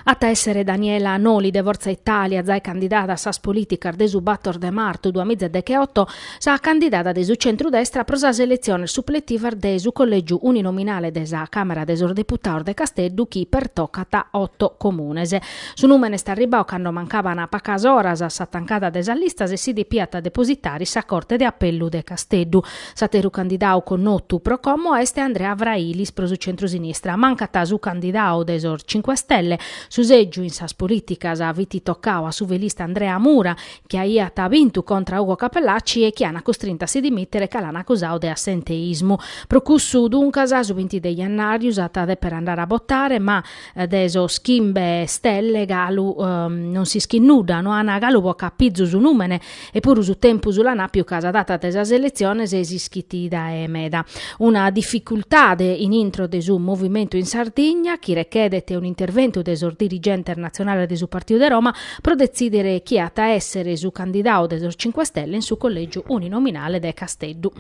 At a èssere Daniela Noli de Forza Italia, zai candidada a sas polìticas de su bator de martu duamiza e decheoto, sa candidada de su centru-destra pro sas eletziones supletivas de su collègiu uninominale de sa Càmera de sos Deputados de Casteddu chi pertocat oto comunes. Su nùmene est arribadu cando mancaban pacas oras a sa tancada de sas listas e si depiat depositare in sa Corte de Apellu de Casteddu. S'àteru candidadu connotu pro como est Andrea Frailis pro su centru-sinistra. Mancat su candidadu de sos Cinque Stelle. Su sègiu in sas polìticas fit tocadu a su velista Andrea Mura, chi aiat bintu contra Ugo Cappellacci e chi an custrintu a si dimìtere ca l'an acusadu de assenteismu. Pro cussu, duncas, su binti de jannàriu s'at a dèpere andare a botare, ma de sos Chimbe Stelle galu non s'ischit nudda, no an galu bocadu a pizu su nùmene E puru su tempus l'an àpiu ca sa data de sas eletziones s'ischit dae meda. Una dificultade in intro de su movimentu in Sardigna chi rechedet un'interventu de sos dirigentes natzionales de su Partidu de Roma pro detzìdere chie at a èssere su candidadu de sos Cinque Stelle in su collègiu uninominale de Casteddu.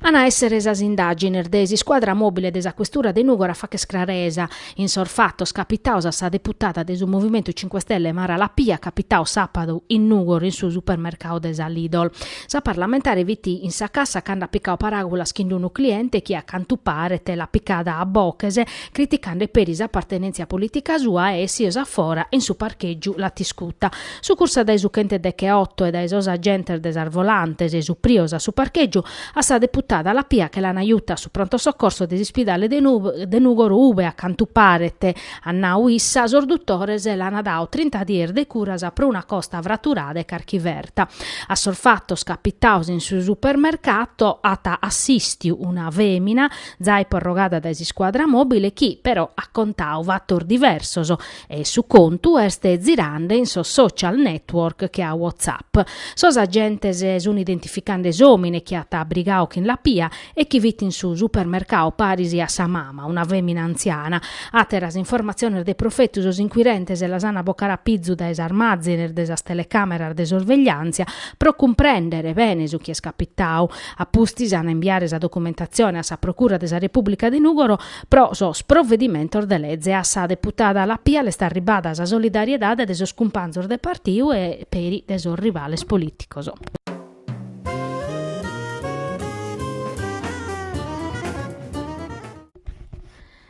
An a èssere sas indàgines de s'iscuadra mòbile de sa Questura de Nùgoro a fàghere craresa in sos fatos capitados a sa deputada de su Movimentu Cinque Stelle Mara La Pia, capitados sàpadu in Nùgoro in su supermercadu de sa Lidl. Sa parlamentare fit in sa cassa cando at picadu paràgulas chin unu cliente chi a cantu paret l'at picada a boches, criticande peri s'apartenèntzia polìtica sua e essios a fora in su parchègiu l'at iscuta. Sucursa dae su chentedecheoto e dae sos agentes de sas volantes suprios a su parchègiu, a sa deputada La Pia che l'an juta a su pronto soccorso de s'ispidale de Nùgoro ube, a cantu paret, at nau issa, sos dutores l'an dau trinta dies de curas pro una costa fraturada e carchi ferta. A sos fatos capitaos in su supermercato at assìstiu una fèmina, zai porrogada dae s'iscuadra mòbile chi, però, at contau fatos diversos E su contu est zirande in sos social network che a WhatsApp. Sos agentes sun identificande s'òmine chi at brigau chin La Pia e chi fit in su supermercau paris a sa mama, una fèmina antziana. Àteras informatziones de profetu sos inquirentes las an a bocare a pizu dae sas màzines de sas telecàmeras de sorvegliàntzia pro cumprèndere bene su chi est capitau. A pustis an a imbiare sa documentatzione a sa Procura de sa Repùblica de Nùgoro Pro sos provedimentos de leze a sa deputada La Pia l'est arribbada sa solidariedade de sos cumpanzos de partiu e peri de sos rivales polìticos.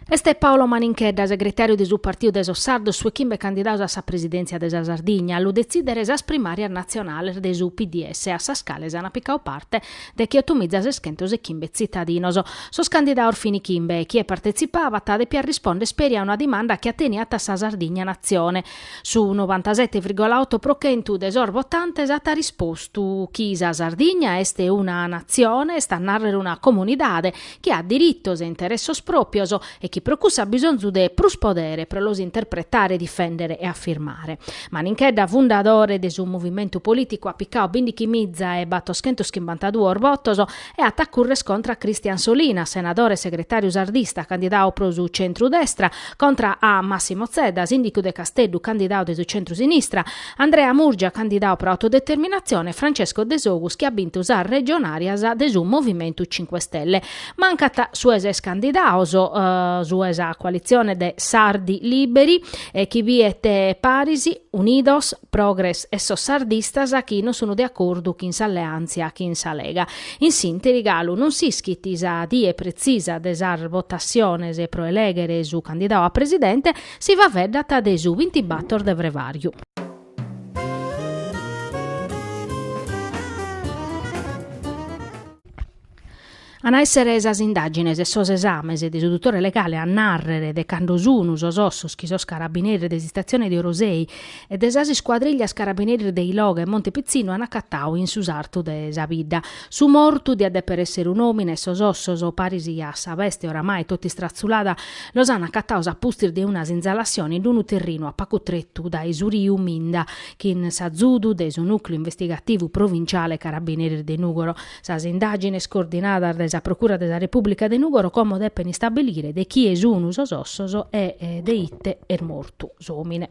Est Paolo Maninchedda, segretàriu de su Partiu de sos Sardos, su 'e chimbe candidados a sa presidèntzia de sa Sardigna, a lu detzìdere sas primàrias natzionales de su PDS, a sas cales ant picadu parte decheotomizaseschentos e chimbe tzitadinos. Sos candidados fin chimbe e chie partetzipabat depiat risponder peri a una dimanda chi ateniat a sa Sardigna Natzione. Su novantasete virgola oto pro chentu de sos votantes at rispostu chi sa Sardigna est una natzione, est a narrer una comunidade, chi at diritos e interessos pròpios e chi pro cussu at bisonzu de prus podere pro los interpretare, difèndere e afirmare. Maninchedda, fundadore de su movimentu polìticu, at picadu bindichimizaebattoschentoschimbantaduos votos e at a currer contra a Christian Solinas, senadore e segretàriu sardista, candidadu pro su centru-destra, contra a Massimo Zedda, sìndicu de Casteddu, candidadu de su centru-sinistra, Andrea Murgia, candidadu pro Autodeterminatzione, e Francesco Desogus, chi at bintu sas regionàrias de su Movimentu Cinque Stelle. Mancat su 'e ses candidados, su 'e sa coalitzione de Sardi Liberi, chi biet paris Unidos, Progres e sos sardistas chi non sun de acordu chin s'alleàntzia chin sa Lega. In s'ìnteri galu non s'ischit sa die pretzisa de sas votassiones pro elèghere su candidadu a presidente, si faveddat de su bintibator de frevàriu. An a èssere sas indàgines e sos esames de su dutore legale a nàrrere de cando sun sos ossos chi sos carabineris de s'istatzione de Orosei e de sas iscuadriglias carabineris de Iloga e Monte Pitzinnu an acatadu in su sartu de sa bidda. Su mortu diat dèpere èssere un'òmine e sos ossos, paris a sa beste oramai totu istratzulada, los an acatados a pustis de una sinzalassione in unu terrinu a pagu tretu dae su riu Minda, chin s'azudu de su Nùcleu Investigativu Provinciale Carabineris de Nùgoro. Sas indàgines coordinadas dae sa Procura de sa Repùblica de Nùgoro como depen istabilire de chie sun sos ossos e de ite est mortu s'òmine.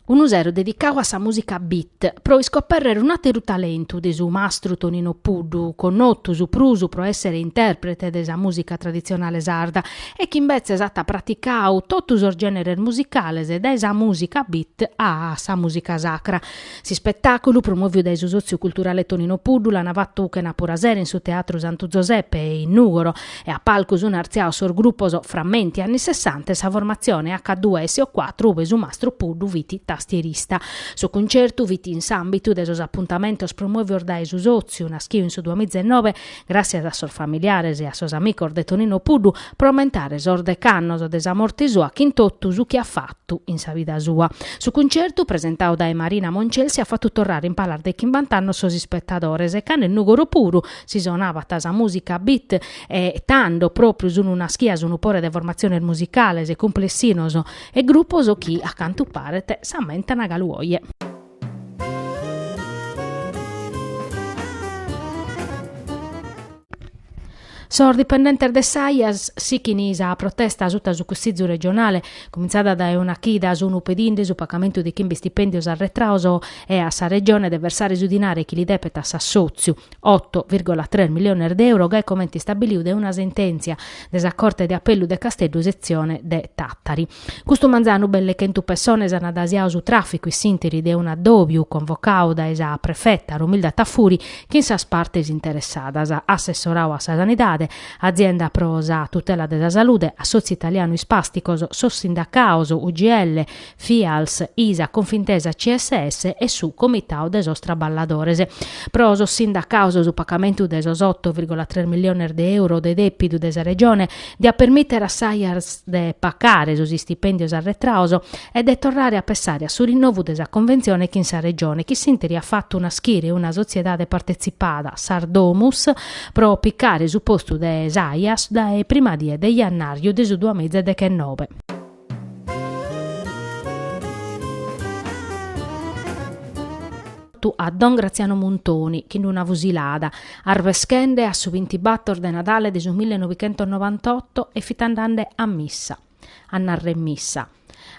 Unu sero dedicadu a sa mùsica beat, pro iscopèrrere un'àteru talentu de su mastru Tonino Puddu, connotu su prus pro èssere intèrprete de sa mùsica traditzionale sarda e chi imbetzes at praticadu totu sos gèneres musicales dae sa mùsica beat a sa mùsica sacra. S'ispetàculu, promòviu dae su Sòtziu Culturale Tonino Puddu, l'ant fatu chenàpura sera in su Teatru Santu Zosepe in Nùgoro e a palcu sunt artziados sos grupos Frammenti anni sessanta e sa formatzione H2SO4 ue su mastru Puddu fit tastierista. Su cuncertu fit in s'àmbitu de sos apuntamentos promòvios dae su sòtziu, naschidu in su duamiza e noe gràssias a sos familiares e a sos amicos de Tonino Puddu, pro ammentare sos dech'annos de sa morte sua chin totu su chi at fatu in sa vida sua. Su cuncertu, presentadu dae Marina Moncelsi, at fatu torrare in palas de chimbant'annos sos ispetadores, cando in Nùgoro puru si sonabat sa mùsica beat e tando pròpriu sun naschias unu pore de formatziones musicales, cumplessinos e grupos chi, a cantu paret, s'ammentan galu oje. Sos dipendentes de s'Aias sichin sa protesta suta su Cussizu regionale, cumintzada dae una chida, sun pedinde su pagamentu de chimbe istipèndios arretrados e a sa Regione de versare su dinare chi li depet a s'assòtziu, 8,3 miliones de euro, gai comente istabilidu dae una sentèntzia de sa Corte de Apellu de Casteddu setzione de Tàtari. Custu manzanu belle chentu pessones an dasiadu su tràficu in s'ìnteri de un'addòbiu convocadu dae sa prefeta Romilda Tafuri chin sas partes interessadas, assessoradu a sa Sanidade, Azienda pro sa tutela de sa salude, Assòtziu italianu ispàsticos, sos sindacados, UGL, Fials, ISA, Confintesa, CSS e su Comitadu de sos traballadores. Pro sos sindacados su pagamentu de sos 8,3 miliones de euro de dèpidu de sa Regione diat permìtere a s'Aias de pacare sos istipèndios arretrados e de torrare a pessare a su rinnovu de sa conventzione chin sa Regione chi s'ìnteri at fatu naschire una sotziedade partetzipada, Sardomus, pro picare su postu de s'Aias dae prima die de jannàriu de su duamiza e dechenobe. A Don Graziano Muntoni, chin una fusilada, arbeschende a su bintibator de Nadale de su millenovichentosnovantotto e fit andende a missa, a narrer missa.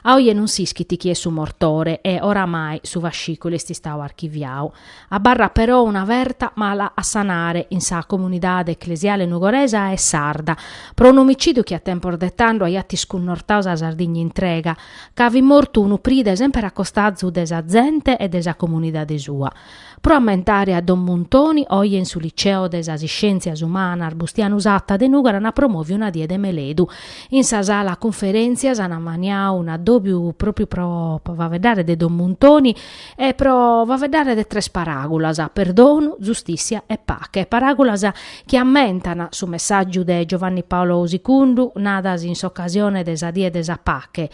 A oje non s'ischit chie est su mortore e oramai su fascìculu est istadu archiviadu. Abarrat però una ferta mala a sanare in sa comunidade eclesiale nugoresa e sarda, pro un'omicìdiu chi a tempos de tando aiat iscunnortadu sa Sardigna intrega, ca fit mortu unu pride semper a costazu de sa zente e de sa comunidade sua. Pro ammentare a Don Muntoni, oje in su Liceo de sas Iscièntzias Umanas Bustianu Satta de Nùgoro ant promòviu una die de meledu. In sa sala cunferèntzias ant ammaniadu un'addòbiu pròpiu pro faeddare de Don Muntoni e pro faeddare de tres paràgulas, perdonu, zustìssia e pache, paràgulas chi ammentan su messàgiu de Giovanni Paolo Sicundu nadas in s'ocasione de sa Die de sa Pache,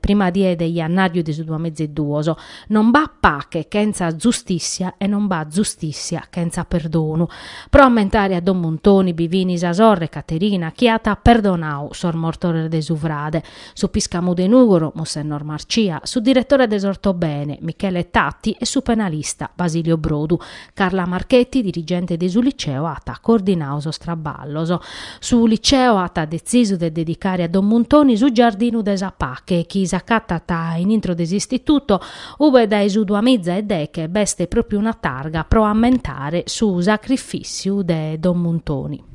prima die de jannàriu de su duamiza e duos, Non b'at pache chentza zustìssia e non b'at zustìssia chentza perdonu. Pro ammentare a Don Muntoni bi fin sa sorre Caterina chi at perdonadu sos mortores de su frade, su pìscamu de Nùgoro, Mussennor Marcia, su diretore de s'Ortobene, Michele Tatti e su penalista Basilio Brodu. Carla Marchetti, dirigente de su liceo, at coordinadu sos traballos. Su liceo at detzisu de dedicare a Don Muntoni su Giardinu de sa Pache, chi s'acatat in intro de s'istituto, ube dae su duamiza e deche b'est pròpiu una targa pro ammentare su sacrifìssiu de Don Muntoni.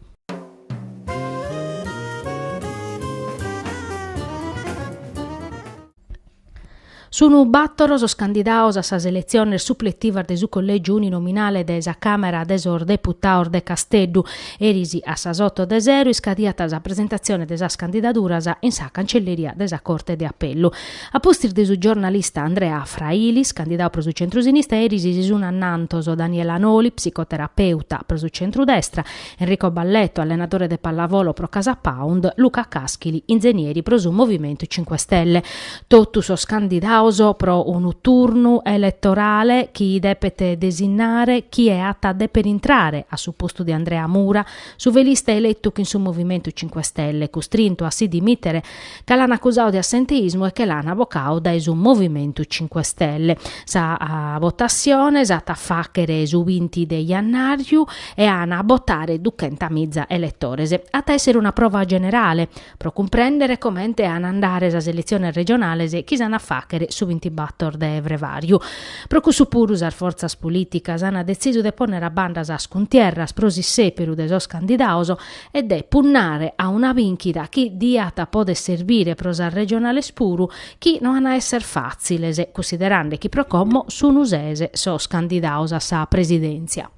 Sunu bàtoro sos candidados a sas eletziones supletivas de su Collègiu uninominale de sa Càmera de sos Deputados de Casteddu. Eris a sas oto de sero iscadiat sa presentatzione de sas candidaduras in sa Cancelleria de sa Corte de Apellu. A pustis de su giornalista Andrea Frailis, candidadu pro su centrusinista, eris si sun annantos Daniela Noli, psicoterapeuta pro su centrudestra, Enrico Balletto, allenadore de pallavolo pro Casa Pound, Luca Caschili, inzenieri pro su Movimentu Cinque Stelle. Totu sos candidados pro unu turnu eletorale chi depet desinnare chie at a dèpere intrare a su postu de Andrea Mura, su velista eletu chin su Movimentu Cinque Stelle, custrintu a si dimìtere ca l'an acusadu de assenteismu e che l'an bocadu dae su Movimentu Cinque Stelle. Sa votassione s'at a fàghere su binti de jannàriu e an a botare duchentamiza eletores. At a èssere una prova generale pro cumprèndere comente an a andare sas eletziones regionales chi s'an a fàghere. su bintibator de frevàriu. Pro cussu puru sas fortzas polìticas ant detzisu de pònnere a banda sas cuntierras pro s'issèperu de sos candidados e de punnare a una bìnchida chi diat poder serbire pro sas regionales puru, chi no an a esser fàtziles, cunsiderande chi pro como sunu ses sos candidados a sa presidèntzia.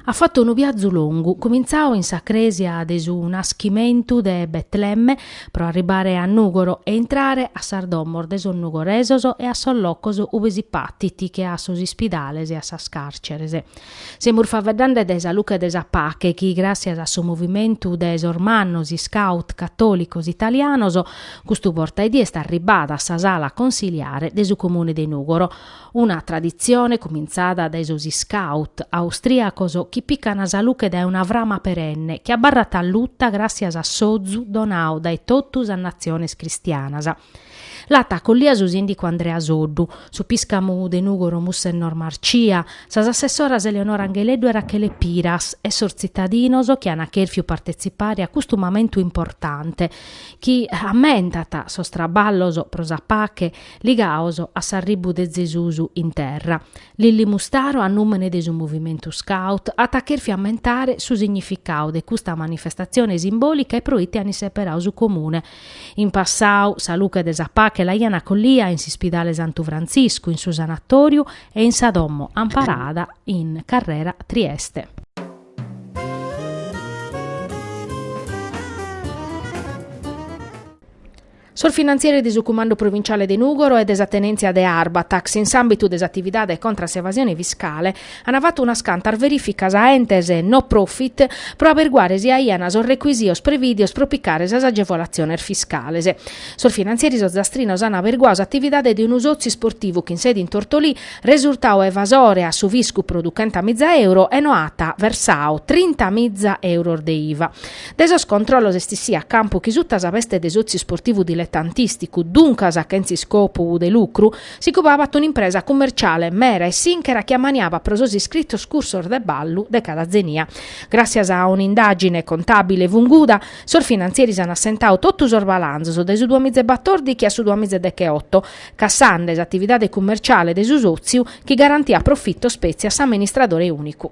At fatu unu biazu longu, cumintzadu in sa crèsia de su Naschimentu de Betlemme pro arribare a Nùgoro e intrare a sas domos de sos nugoresos e a sos locos ube si patit che a sos ispidales e a sas càrceres. Semus faeddende de sa Luche de sa Pache chi, gràssias a su movimentu de sos mannos iscaut catòlicos italianos, custu bortaedie est arribada a sa sala consiliare de su Comune de Nùgoro. Una traditzione cumintzada dae sos iscaut austrìacos chi pican sa luche dae una frama perenne chi abarrat alluta gràssias a s'ozu donadu dae totu sas natziones cristianas. L'at acollia su sìndicu Andrea Soddu, su pìscamu de Nùgoro Mussennor Marcia, sas assessoras Eleonora Angheleddu e Rachele Piras e sos tzitadinos chi ant chèrfiu partetzipare a custu mamentu importante chi ammentat sos traballos pro sa pache ligados a s'arribu de Zesus in terra. Lilli Mustaro, a nùmene de su Movimentu Scout, at chèrfiu ammentare su significadu de custa manifestatzione simbòlica e pro ite an isseperadu su Comune. In passadu, sa luche de sa pache l'aian acollia in s'ispidale Santu Frantziscu, in su sanatòriu e in sa domo amparada in carrera Trieste. Sos finantzieris de su Cumandu Provinciale de Nùgoro e de sa Tenèntzia de Arbatax, in s'àmbitu de s'atividade contra a s'evasione fiscale, ant fatu unas cantas verìficas a entes no profit pro aberguare si aiant sos recuisios prevìdios pro picare sas agevolatziones fiscales. Sos finantzieris ozastrinos ant aberguadu s'atividade de unu sòtziu isportivu chin sede in Tortolì, resurtadu evasore a su fiscu pro duchentamiza euro e no at versadu trintamiza euros de IVA. De sos controllos est issia a campu chi suta sa beste de sòtziu isportivu diletantìsticu, duncas chentza iscopu de lucru, si cubabat un'impresa cummerciale mera e sìnchera chi ammaniabat pro sos iscritos cursos de ballu de cada zenia. Gràssias a un'indàgine contàbile funguda, sos finantzieris an assentadu totu sos balanzos dae su duamiza e batòrdighi a su duamiza e decheoto, cassande s'atividade cummerciale de su sòtziu chi garantiat profitos petzi a s'amministradore ùnicu.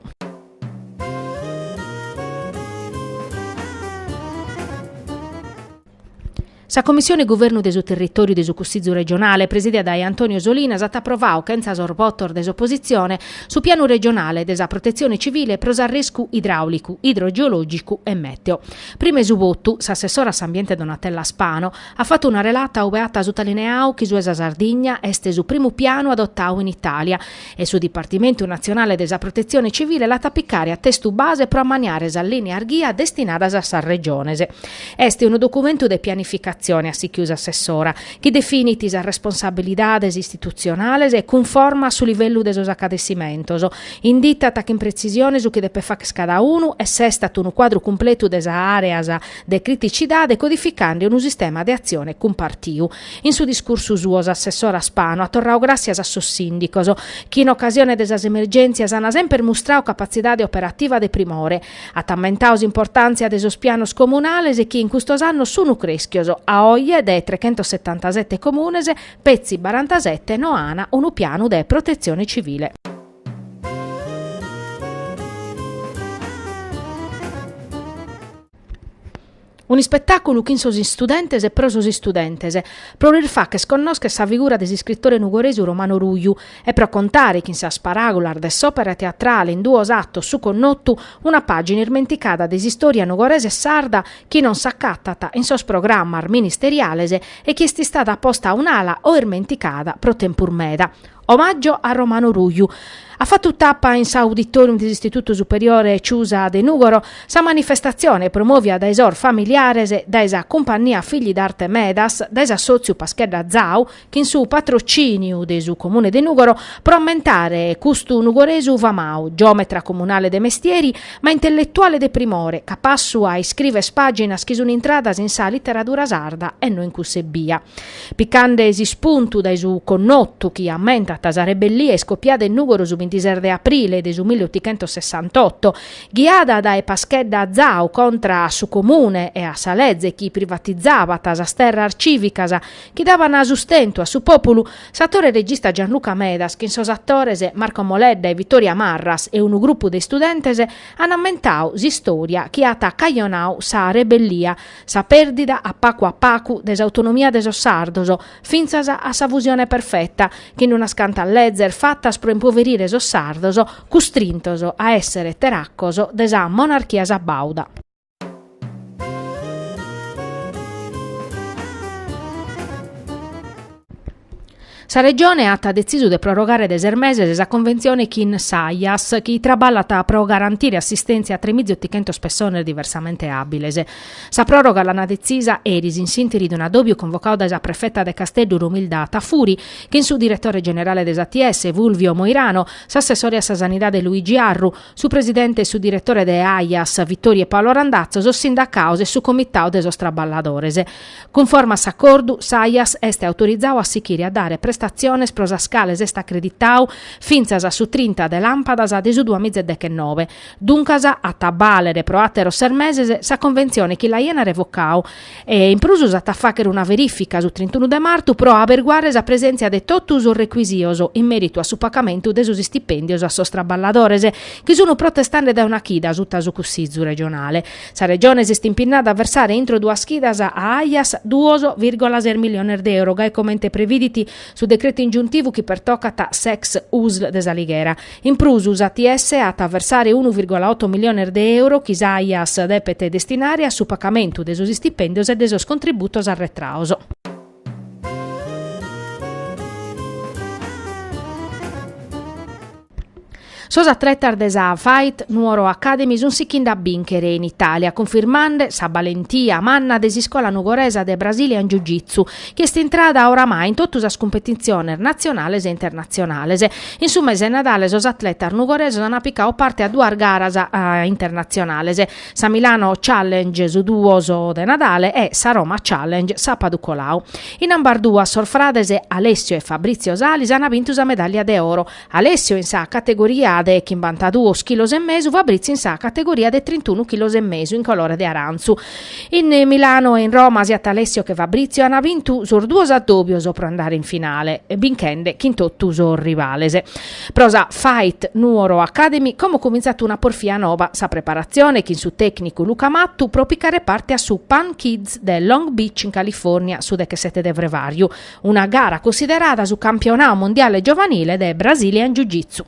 Sa Commissione Guvernu de su Territòriu de su Cussizu Regionale, presidia dae Antonio Solinas, at aprovadu, chentza sos votos de s'opositzione, su Pianu Regionale de sa Protetzione Civile pro s'arriscu idràulicu, idrogeològicu e mèteo. Prima 'e su votu, s'assessora a s'Ambiente Donatella Spano at fatu una relata ue at sutalineadu chi su 'e sa Sardigna est su primu pianu adotadu in Itàlia e su Dipartimentu Natzionale de sa Protetzione Civile l'at a picare a testu base pro ammaniare sas lìnias ghia destinadas a sas regiones. Est unu documentu de pianificatzione, at sichiu s'assessora, chi definit sas responsabilidades istitutzionales cunforma a su livellu de sos acadessimentos, inditat chin pretzisione su chi depet fagher cada unu e sestat unu cuadru cumpletu de sas àreas de criticidade codificande unu sistema de atzione cumpartiu. In su discursu suo s'assessora Spano at torradu gràssias a sos sìndicos, chi in ocasione de sas emergèntzias ant semper mustradu capatzidade operativa de primore. At ammentadu s'importàntzia de sos pianos comunales chi in custos annos sunt crèschios, a oje de trechentosetantasete comunes, petzi barantasete no ant unu pianu de protetzione civile. Un'ispetàculu chin sos istudentes e pro sos istudentes, pro lis fagher connoscher sa figura de s'iscritore nugoresu Romano Ruiu e pro contare chin sas paràgulas de s'òpera teatrale in duos atos Su Connotu una pàgina ismenticada de s'istòria nugoresa e sarda chi non s'acatat in sos programmas ministeriales e chi est istada posta a un'ala o ismenticada pro tempus meda. Omaggio a Romano Ruiu. At fatu tapa in s'auditorium de s'Istitutu Superiore Ciusa de Nùgoro sa manifestatzione promòvia dae sos familiares, dae sa cumpannia Figli d'Arte Medas, dae s'assòtziu Paschedda Zau, chin su patrocìniu de su Comune de Nùgoro, pro ammentare custu nugoresu famadu, giòmetra comunale de mestieri, ma intelletuale de primore, capassu a iscriver pàginas chi sun intradas in sa literadura sarda e no in cussa ebbia. Picande s'ispuntu dae su connotu chi ammentat sa rebellia iscopiada in Nùgoro su. bintises de aprile de su milliotichentosessantotto, ghiada dae Paschedda Zau contra a su Comune e a sa leze chi privatizabat sas terras cìvicas chi daban sustentu a su pòpulu, s'atore e regista Gianluca Medas chin sos atores Marco Moledda e Vittoria Marras e unu grupu de istudentes an ammentadu s'istòria chi at cajonadu sa rebellia, sa pèrdida a pacu a pacu de s'autonomia de sos sardos, fintzas a sa fusione perfeta, chin unas cantas lezes fatas pro impoverire sos sardos, custrintos a èssere teracos de sa monarchia sabauda. Sa Regione at detzisu de prorogare de ses meses sa conventzione chin s'Aias, chi traballat pro garantire assistèntzia a tremiza e otichentos pessones diversamente àbiles. Sa pròroga l'ant detzisa eris in s'ìnteri de un'adòbiu convocadu dae sa prefeta de Casteddu Romilda Tafuri chin su diretore generale de s'ATS Fulvio Moirano, s'assessore a sa Sanidade Luigi Arru, su presidente e su diretore de Aias Vittorio e Paolo Randazzo, sos sindacados e su comitadu de sos traballadores. Cunforma a s'acordu, s'Aias est autorizadu a sighire a dare prestatziones pro sas cales est acreditadu fintzas a su trinta de làmpadas de su duamiza e dechenobe. Duncas at a bàlere pro àteros ses meses sa conventzione chi l'aian revocadu e in prus s'at a fàghere una verìfica su trintunu de martu pro aberguare sa presèntzia de totu sos recuisios in mèritu a su pagamentu de sos istipèndios a sos traballadores chi sunt protestende dae una chida suta su Cussizu regionale. Sa Regione s'est impinnada a versare intro duas chidas a Aias duos vìrgola ses milliones de euro, gai comente previdit su decretu ingiuntivu chi pertocat s'ex USL de S'Alighera. In prus, s'ATS at a versare unu vìrgola oto milliones de euro chi s'Aias depet destinare a su pagamentu de sos istipèndios e de sos contributos arretrados. Sos atletas de sa Fight Nuoro Academy sunt sighende a bìnchere in Itàlia, cunfirmende sa balentia manna de s'iscola nugoresa de Brazilian Jiu Jitsu, chi est intrada oramai in totu sas cumpetitziones natzionales e internatzionales. In su mese 'e Nadale sos atletas nugoresos ant picadu parte a duas garas internatzionales, sa Milano Challenge su duos de Nadale e sa Roma Challenge sàpadu coladu. In ambas duas sos frades Alessio e Fabrizio Salis ant bintu sa medàllia de oro, Alessio in sa categoria de chimbantaduos chilos e mesu, Fabrizio in sa categoria de trintunu chilos e mesu in colore de arantzu. In Milano e in Roma siat Alessio che Fabrizio ant bintu sos duos addòbios pro andare in finale, binchende chin totu sos rivales. Pro sa Fight Nuoro Academy como cumintzat una porfia noba, sa preparatzione chin su tècnicu Luca Mattu pro picare parte a su Pan Kids de Long Beach in California su dechesete de frevàriu. Una gara cunsiderada su campionadu mondiale giovanile de Brazilian Jiu Jitsu.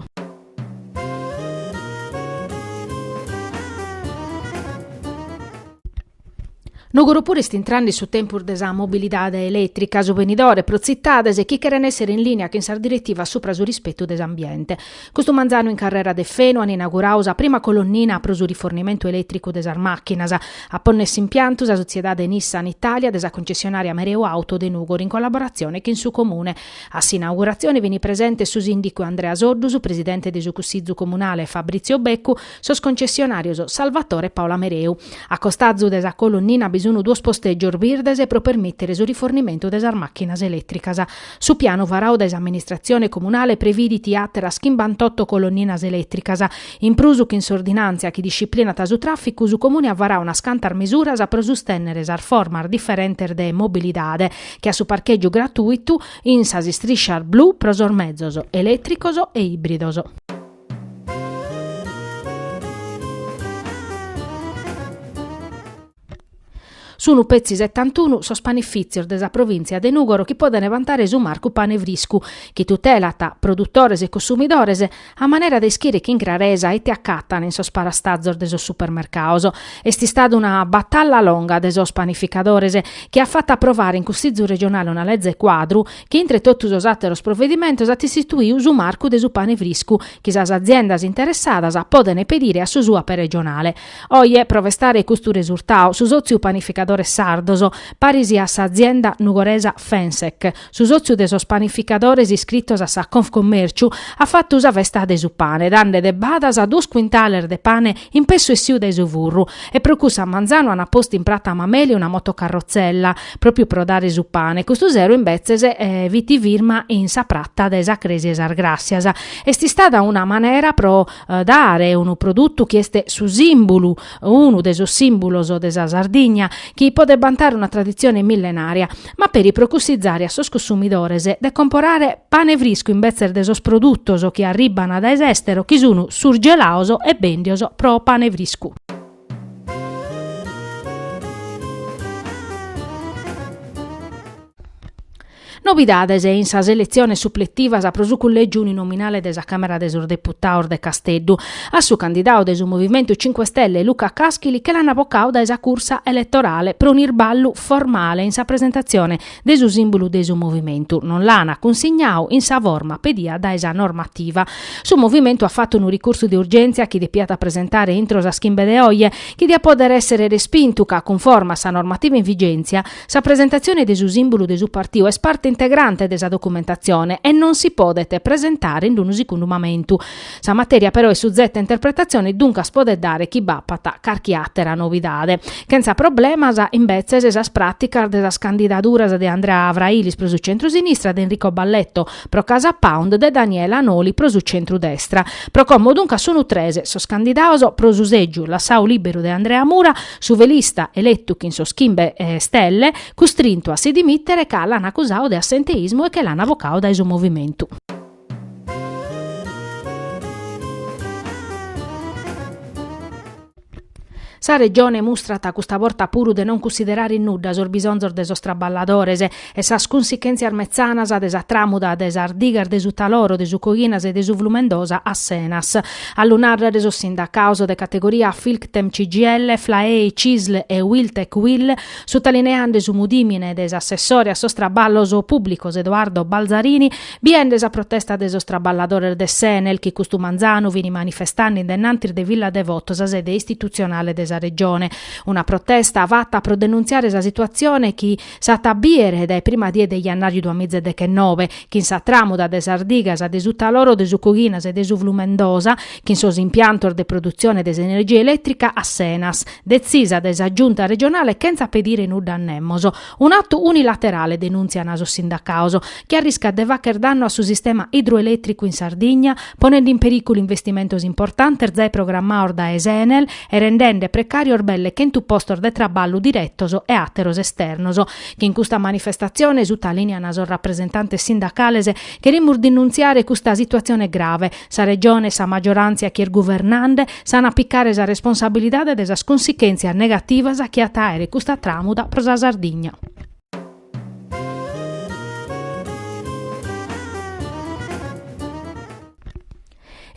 Nùgoro puru est intrende in su tempus de sa mobilidade elètrica, su benidore pro tzitades chi cheren èssere in lìnia chin sas diretivas supra su rispetu de s'ambiente. Custu manzanu in carrera de Fenu an inauguradu sa prima colonnina pro su rifornimentu elètricu de sas màchinas. A pònnere s'impiantu sa sotziedade Nissan Italia de sa concessionària Mereu Auto de Nùgoro in collaboratzione chin su Comune. A s'inauguratzione fin presentes su sìndicu Andrea Soddu, su presidente de su Cussizu Comunale Fabrizio Beccu, sos concessionàrios Salvatore e Paola Mereu. A costazu de sa colonnina bi sun duos postègios birdes pro permìtere su rifornimentu de sas màchinas elètricas. Su pianu varadu dae s'amministratzione comunale previdit àteras chimbantotto colonninas elètricas. In prus, chin s'ordinàntzia chi disciplinat su tràficu, su Comune at varadu unas cantas mesuras pro sustènnere sas formas diferentes de mobilidade, che a su parchègiu gratùitu in sas istrìscias blu pro sos mezos elètricos e ìbridos. Sunu petzi setantunu sos panifìtzios de sa provìntzia de Nùgoro chi podent bantare su marcu Pane Friscu, chi tutelat produtores e cossumidores a manera de ischire chin craresa ite acatan in sos parastazos de sos supermercados. Est istada una batalla longa de sos panificadores chi at fatu aprovare in Cussizu regionale una leze cuadru chi intre totu sos àteros provedimentos at istituidu su marcu de su pane friscu chi sas aziendas interessadas podent pedire a su SUAPE regionale. Oje, pro festare custu resurtadu, su sòtziu panificadores. Panificadores Sardos, paris a s'azienda nugoresa Fensec, su sòtziu de sos panificadores iscritos a sa Confcommerciu, at fatu sa festa de su pane, dande de badas duos cuintales de pane in pessu essiu dae su furru, e pro cussu a manzanu an postu in prata Mameli una motocarrotzella, pròpiu pro dare su pane. Custu sero imbetzes fit firma in sa prata de sa Crèsia 'e sas Gràssias. Est istada una manera pro dare unu produtu chi est su sìmbulu, unu de sos sìmbulos de sa Sardigna, chi podet bantare una traditzione millenària, ma peri pro cussizare a sos cussumidores de comporare pane friscu imbetzes de sos produtos chi arribban dae s'èstero chi sun surgelados e bèndios pro pane friscu. Novidades in sas eletziones supletivas pro su cullègiu uninominale de sa Càmera de sos Deputados de Casteddu. A su candidadu de su Movimentu Cinque Stelle Luca Caschili che l'ant bocadu dae sa cursa eletorale pro un'irballu formale in sa presentatzione de su sìmbulu de su movimentu. Non l'ant cunsignadu in sa forma pedia dae sa normativa. Su movimentu at fatu unu ricursu de urgèntzia chi depiat presentare intro sas chimbe de oje, chi diat pòdere èssere respintu ca, cunforma a sa normativa in vigèntzia, Sa presentatzione de su sìmbulu de su partiu est parte integrante de sa documentatzione e non si podet presentare in unu segundu mamentu. Sa matèria però est suzeta a interpretatzione e duncas podet dare chi b'apat carchi àtera novidade. Chentza problemas, imbetzes, sas pràticas de sas candidaduras de Andrea Frailis pro su centru-sinistra, de Enrico Balletto pro Casa Pound, de Daniela Noli pro su centru-destra. Pro como duncas sunt tres sos candidados pro su sègiu lassadu lìberu de Andrea Mura, Su velista, eletu chin sos chimbe stelle, custrintu a si dimitere ca l'an acusadu de assenteismu e che l'an bocadu dae su movimentu. Sa Regione mustrat custa borta puru de non cunsiderare in nudda sos bisonzos de sos traballadores e sas cunsichèntzias metzanas de sa tràmuda de sas digas de su Taloro, de su Coghinas e de su Flumendosa a s'Enas. A lu nàrrere sos sindacados de categoria Filctem CGIL, Flaei, Cisl e Uiltec Uil, sutalineande su mudìmine de s'assessore a sos traballos pùblicos Edoardo Balzarini, biende sa protesta de sos traballadores de s'Enel chi custu manzanu fin manifestande in dennantis de Villa Devoto, sa sede istitutzionale de sa Regione. Una protesta fata pro denuntziare sa situatzione chi S'at a bìere dae prima die de jannàriu duamizadechennobe, chin sa tràmuda de sas digas de su Taloro de su Coghinas e de su Flumendosa, chin sos impiantos de produtzione de s'energia elètrica a s'Enas, detzisa dae sa Giunta regionale chentza pedire nudda a nemos. Un'atu unilaterale, denùntzian sos sindacados, chi arriscat de fàcher dannu a su sistema idroelètricu in Sardigna, ponende in perìculu investimentos importantes zai programmados dae s'Enel e rendende precàrios belle chentu postos de traballu diretos e àteros esternos. Chin custa manifestatzione, sutalìnian sos rapresentantes sindacales, cherimus denuntziare custa situatzione grave. Sa Regione e sa magioràntzia chi est guvernande s'an a picare sa responsabilidade de sas cunsichèntzias negativas chi at a àere custa tràmuda pro sa Sardigna.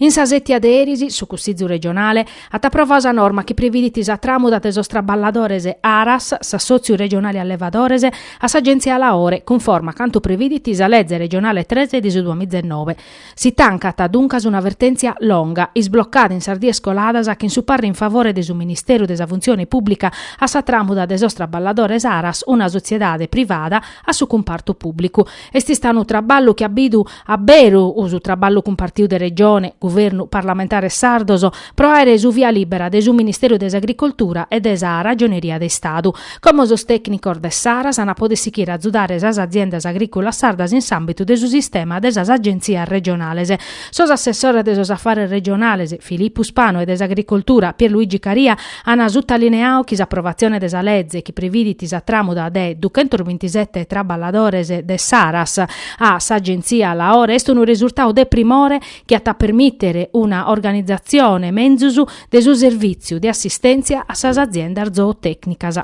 In sa sètia de eris, su Cussizu regionale at aprovadu sa norma chi previdit sa tràmuda de sos traballadores Aras, s'Assòtziu regionale allevadores, a s'Agèntzia Laore, cunforma a cantu previdit sa leze regionale tres de su duamizanoe. Si tancat duncas una vertèntzia longa, isblocada in sas dies coladas chin su parre in favore de su Ministeru de sa Funtzione Pùblica a sa tràmuda de sos traballadores Aras, una sotziedade privada, a su cumpartu pùblicu. Est istadu unu traballu chi at bidu a beru su traballu cumpartiu de Regione, Guvernu, parlamentares sardos pro àere su via lìbera de su Ministeru de s'Agricoltura e de sa Ragioneria de Istadu. Como sos tècnicos de s'Aras an a poder sighire a azudare sas aziendas agrìculas sardas in s'àmbitu de su sistema de sas agentzias regionales. Sos assessores de sos afares regionales, Filipu Spano e de s'Agricoltura, Pierluigi Caria, An sutalineadu chi s'aprovatzione de sa leze chi previdit sa tràmuda de duchentosbintisete traballadores de s'Aras a s'Agentzia Laore est unu resurtadu de primore chi at a permìtere una organizatzione menzus de su servìtziu de assistèntzia a sas aziendas zootècnicas.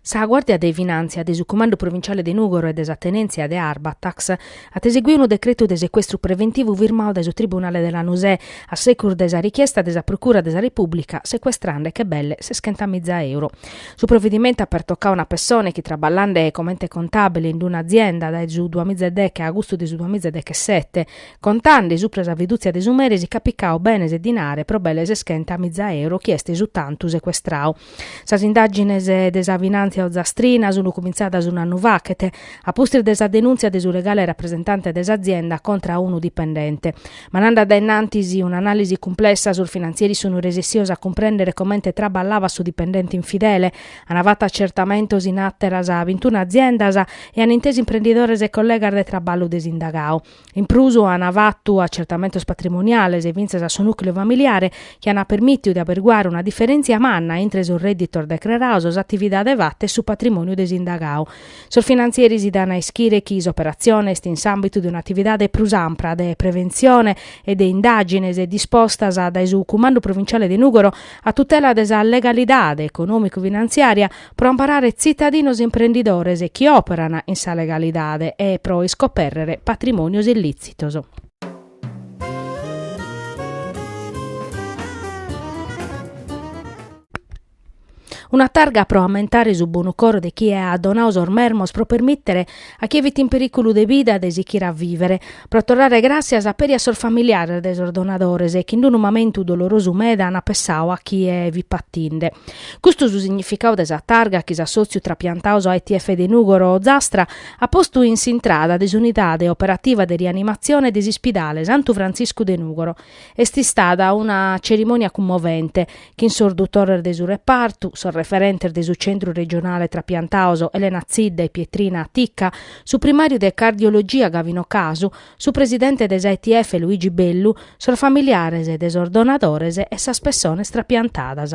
Sa Guàrdia de Finàntzia de su Cumandu Provinciale de Nùgoro e de sa Tenèntzia de Arbatax at eseguiu unu decretu de secuestru preventivu firmau dae su Tribunale de Lanusè a segus de sa richiesta de sa Procura de sa Repùblica secuestrande che belle seschentamiza euro. Su provedimentu at pertocau una pessone chi traballande comente contàbile in una azienda dae su duamiza e deche a agustu de su duamiza e dechesete Contande supra sa fidùtzia de su mere si ch'at picau benes e dinare pro belle seschentamiza euro chi est su tantu secuestrau. Sas indàgines de sa finàntzia ozastrina sunt cumintzadas un'annu fachet, a pustis de sa denùntzia de su legale rapresentante de s'azienda contra a unu dipendente. Ma andande dae innantis un'anàlisi cumplessa sos finantzieris sunt resessios a cumprèndere comente traballabat su dipendente infidele, An fatu acertamentos in àteras bintuna aziendas e an intesu imprendidores e collegas de traballu de s'indagau. In prus an fatu acertamentos patrimoniales fintzas a su nùcleu familiare chi an permìtiu de aberguare una diferèntzia manna intre sos rèdditos decrarados, s'atividade fata e su patrimòniu de s'indagau. Sos finantzieris dan a ischire chi s'operatzione est in s'àmbitu de un'atividade prus ampra de preventzione e de indàgines dispostas dae su Cumandu Provinciale de Nùgoro a tutela de sa legalidade econòmicu-finantziària pro amparare tzitadinos e imprendidores chi òperan in sa legalidade e pro iscopèrrere patrimònios illìtzitos. Una targa pro ammentare su bonu coro de chie at donadu sos mermos pro permìtere a chie fit in perìculu de vida de sichire a vìvere, pro torrare gràssias peri a sos familiares de sos donadores chi in unu mamentu dolorosu meda an pessadu a chie fit patinde. Custu su significadu de sa targa chi s'assòtziu Trapiantados AITF de Nùgoro Ozastra at postu in s'intrada de s'unidade operativa de rianimatzione de s'ispidale Santu Frantziscu de Nùgoro. Est istada una cerimònia cummovente, chin sos dutores de su repartu, sos referentes de su Centru Regionale Trapiantados Elena Zidda e Pietrina Ticca, su primàriu de Cardiologia Gavino Casu, su presidente de s'AITF Luigi Bellu, sos familiares de sos donadores e sas pessones trapiantadas.